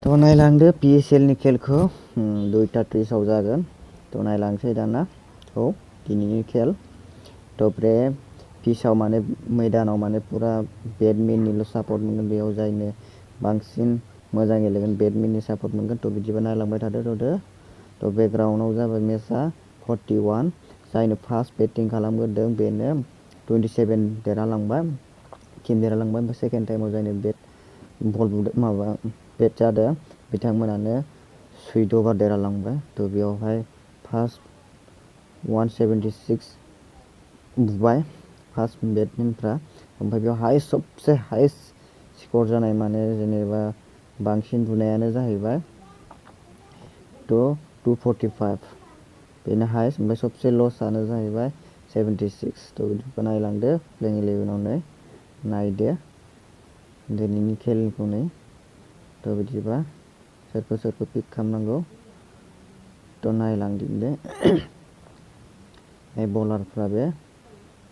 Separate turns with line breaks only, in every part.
तो नायलांदो PSL नि खेलखौ 2:30 जागोन तो नायलांसै दाना दिनैनि खेल तो बे पिचआव माने मैदानाव माने पूरा बेटमेननिल' सापर्ट मोनगोन बेयाव जायनो बांसिन मोजां गेलेगोन बेटमेननि सापर्ट मोनगोन तो बिदिबा नायलांबाय थादो तो बेकग्राउन्डआव जाबाय मेचआ 41 जायनो फार्स्ट बेटिं खालामग्रोदों बेनो 27 देरहालांबाय ओमफ्राय सेकेन्ड टाइमाव जायनो बल माबा बेट जादों बिथांमोनानो 14 बार देरहालांबाय तो बेयावहाय फार्स्ट 176 बुबाय फार्स्ट बेटमेनफ्रा ओमफ्राय बेयाव सबसे हाइस्ट स्कर जानाय माने जेनेबा बांसिन बुनायानो जाहैबाय तो 245 बेनो हाइस्ट ओमफ्राय सबसे लसआनो जाहैबाय 76 तो बिदिखौ नायलांदो प्लेइं 11आवनो नायदो दिनैनि खेलखौ तो बिदिबा सोरखौ पिक खालामनांगौ तो नायलांदिंदो बलारफ्रा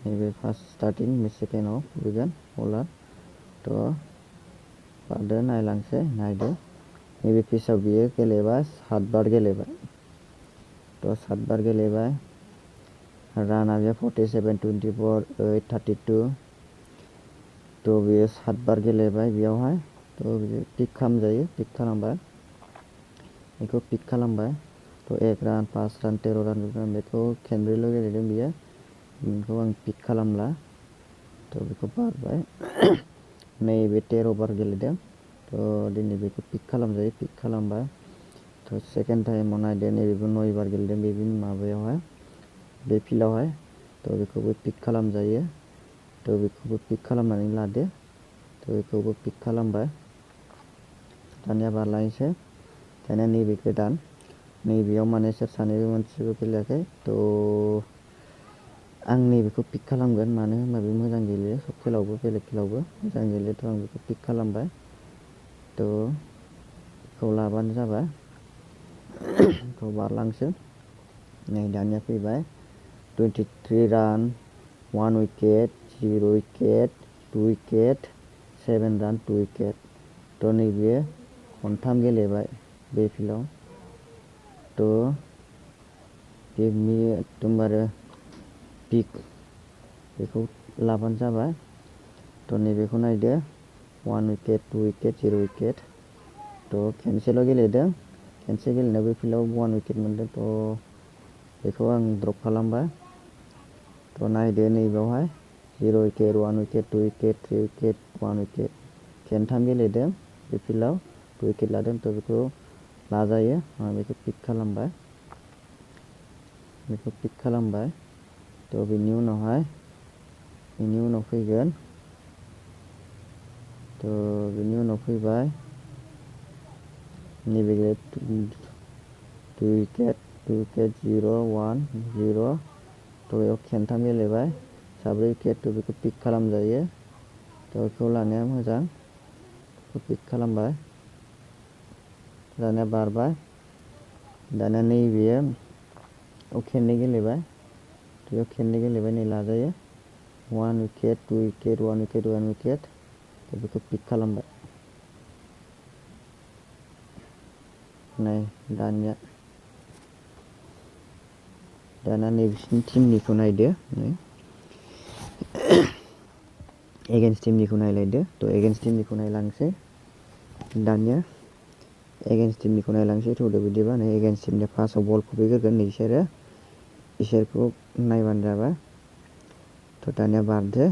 नैबे फार्स्ट स्टार्टिं सेकेन्डआव फैगोन बलार तो बारदो नायलांसै नायदो नैबे पिचआव बियो गेलेबाय 7 बार गेलेबाय तो 7 बार गेलेबाय राना बेयो 47 24 8 32 तो बेयो 7 बार गेलेबाय बेयावहाय तो बियो पिक खालामजायो पिक खालामबाय बेखौ पिक खालामबाय तो 1 रान 5 रान 13 रान बेखौ खेनब्रैल' गेलेदों बियो बेखौ आं पिक खालामला तो बेखौ बारबाय नैबे 13 बार गेलेदों तो दिनै बेखौ पिक खालामजायो पिक खालामबाय तो सेकेन्ड टाइमाव नायदो नैबेबो 9 बार गेलेदों बे माबायावहाय बे फिल्डआवहाय तो बेखौबो पिक खालामजायो तो बेखौबो पिक खालामनानै लादो तो बेखौबो पिक खालामबाय दानिया बारलायनोसै दानिया नैबे गोदान नैबेयाव माने सोर सानैबो मोनसेबो गेलेयाखै तो आं नैबेखौ पिक खालामगोन मानो होनबा बे मोजां गेलेयो सब खेलावबो बेलेग खेलावबो मोजां गेलेयो तो आं बेखौ पिक खालामबाय तो बेखौ लाबानो जाबाय तो बारलांसै नै दानिया फैबाय 23 रान 1 विकेट 0 विकेट 2 विकेट 7 रान 2 विकेट तो नैबे खनथाम गेलेबाय बे फिल्डआव तो बेनि एकदमबारे पिक बेखौ लाबानो जाबाय तो नैबेखौ नायदो 1 विकेट 2 विकेट 0 विकेट तो खेनसेल' गेलेदों खेनसे गेलेनायाव बे फिल्डआव 1 विकेट मोनदों तो बेखौ आं ड्रप खालामबाय तो नायदो नैबेयावहाय 0 wicket 1 wicket 2 wicket 3 wicket 1 wicket खेनथाम गेलेदों बे फिल्डआव 2 विकेट लादों तो बेखौ लाजायो आं बेखौ पिक खालामबाय तो बेनि उनाव फैगोन तो बेनि उनाव फैबाय नैबे 2 विकेट 0 1 0 तो बेयाव खेनथाम गेलेबाय 4 विकेट तो बेखौ पिक खालामजायो तो बेखौ लानाया मोजां बेखौ पिक खालामबाय दानिया बारबाय दानिया नैबेयो खेननै गेलेबाय तो बेयाव खेननै गेलेबाय नै लाजायो 1 विकेट 2 विकेट 1 विकेट 1 विकेट तो बेखौ पिक खालामबाय नै दानिया नैबिसिनि टिमनिखौ नायदो नै एगेन्स्ट टिमनिखौ नायलायदो तो एगेन्स्ट टिमनिखौ नायलांसै दानिया एगेन्स्ट टिमनिखौ नायलांसै थौदो बिदिबा नै एगेन्स्ट टिमनि फार्स्टआव बल खुबैग्रोगोन नै इसोरखौ नायबानो जाबाय तो दानिया बारदो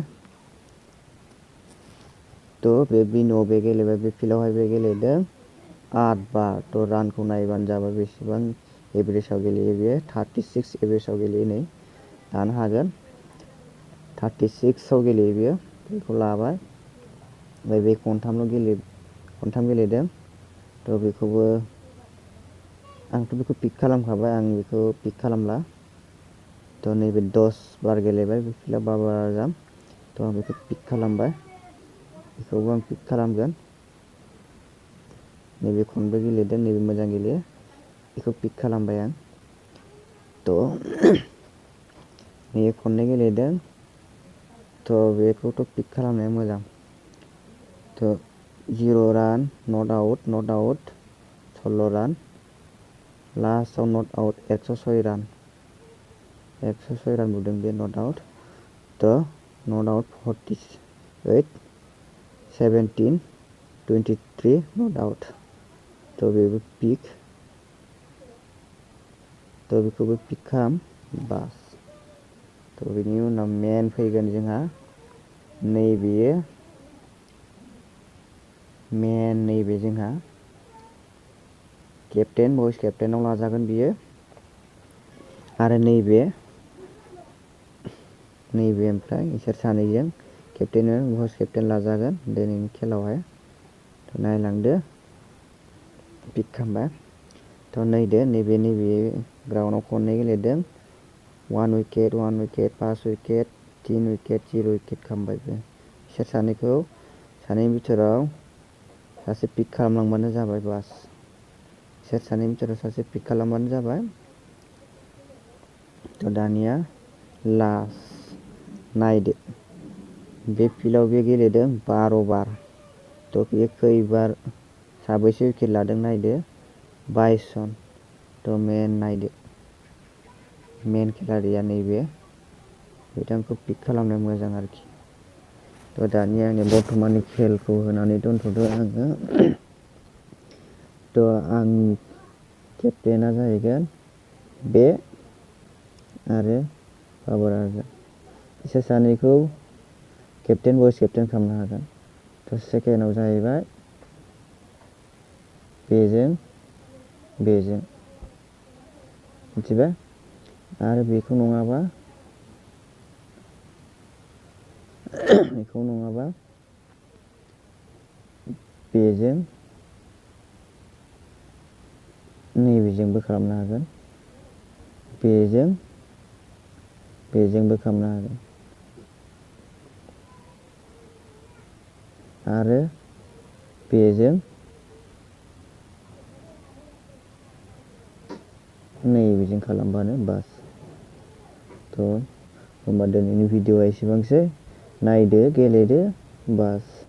तो बे बिन'आव बे गेलेबाय बे फिल्डआवहाय बे गेलेदों 8 बार तो रानखौ नायबानो जाबाय बेसेबां एभारेजआव गेलेयो बेयो 36 एभारेजआव गेलेयो नै लानो हागोन 36 आव गेलेयो बेयो बेखौ लाबाय ओमफ्राय बे खनथाम गेलेदों तो बेखौबो आंथ' बेखौ पिक खालामखाबाय आं बेखौ पिक खालामला तो नैबे 10 बार गेलेबाय बे फिल्डआव बाबर आजम तो आं बेखौ पिक खालामबाय बेखौबो आं पिक खालामगोन नैबे खनब्रै गेलेदों नैबे मोजां गेलेयो बेखौ पिक खालामबाय आं तो नैबे खननै गेलेदों तो बेखौथ' पिक खालामनाया मोजां तो 0 रान नट आउट 16 रान लास्टआव नट आउट 106 रान 106 रान बुदों बे नट आउट थ' नट आउट 48 17 23 नट आउट थ' बेबो पिक थ' बेखौबो पिक खालाम बास थ' बेनि उनाव मेन फैगोन जोंहा नैबेयो मेन नैबे जोंहा केप्टेन भइस केप्टेनाव लाजागोन बियो आरो नैबे ओमफ्राय इसोर सानैजों केप्टेन भइस केप्टेन लाजागोन दिनैनि खेलायावहाय थ' नायलांदो पिक खालामबाय थ' नैबे ग्राउन्डआव खननै गेलेदों 1 विकेट 5 विकेट 3 विकेट 0 विकेट खालामबाय बिसोर सानैनि बिथोराव सासे पिक खालामलांबानो जाबाय बास बिसोर सानैनि बिथोराव सासे पिक खालामबानो जाबाय थ' दानिया लास्ट नायदो बे फिल्डआव बे गेलेदों 12 बार थ' बे खैबार साबैसे विकेट लादों नायदो 22 जन थ' नायदो मेन खेलारिया नैबे बिथांखौ पिक खालामनो मोजां आरोखि थ' दानिया आंनि बर्थमाननि खेलखौ होनानै दोनथ'दो आङो थ' आंनि केप्टेना जाहैगोन बे आरो बाबर आजम बिसोर सानैखौ केप्टेन भइस केप्टेन खालामनो हागोन थ' सेकेन्डआव जाहैबाय बेजों मिथिबाय आरो बेखौ नङाबा बेजों नैबेजोंबो खालामनो हागोन बेजोंबो खालामनो हागोन आरो बेजों नैबेजों खालामबानो बास थ' होमबा दिनैनि भिडिअ'आ एसेबांसै नायदो गेलेदो बास